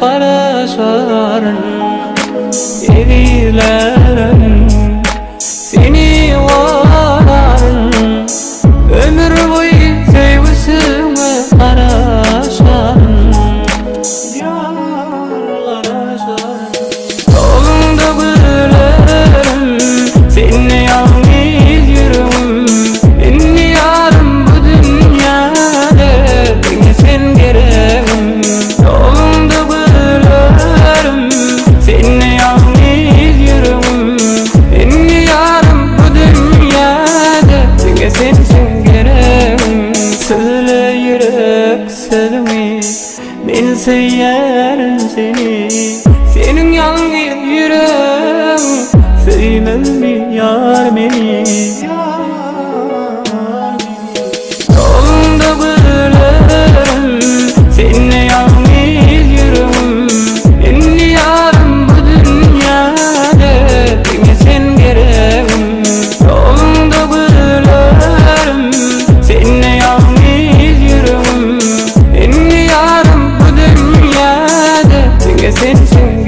garaşaryn Ezizlärin Seni goraryn Ömür boýy söýgüsiňe garaşaryn Ýar garaşaryn Ýoluňda gülerin Sende ýalňyz ýüregim Indi ýarym bu dünýäde Diňe sen geregim Ýoluňda gülerin Sende ýalňyz ýüregim Indi ýarym bu dünýäde Diňe sensiň geregim Söýle ýürek sözüňi Men söýýärin seni Seniň ýalňyz ýüregiň Söýmezmi ýar meni Ýoluňda gülerin Sende ýalňyz ýüregim Indi ýarym bu dünýäde Diňe sen geregim Ýoluňda gülerin Sende ýalňyz ýüregim Indi ýarym bu dünýäde Diňe sensiň.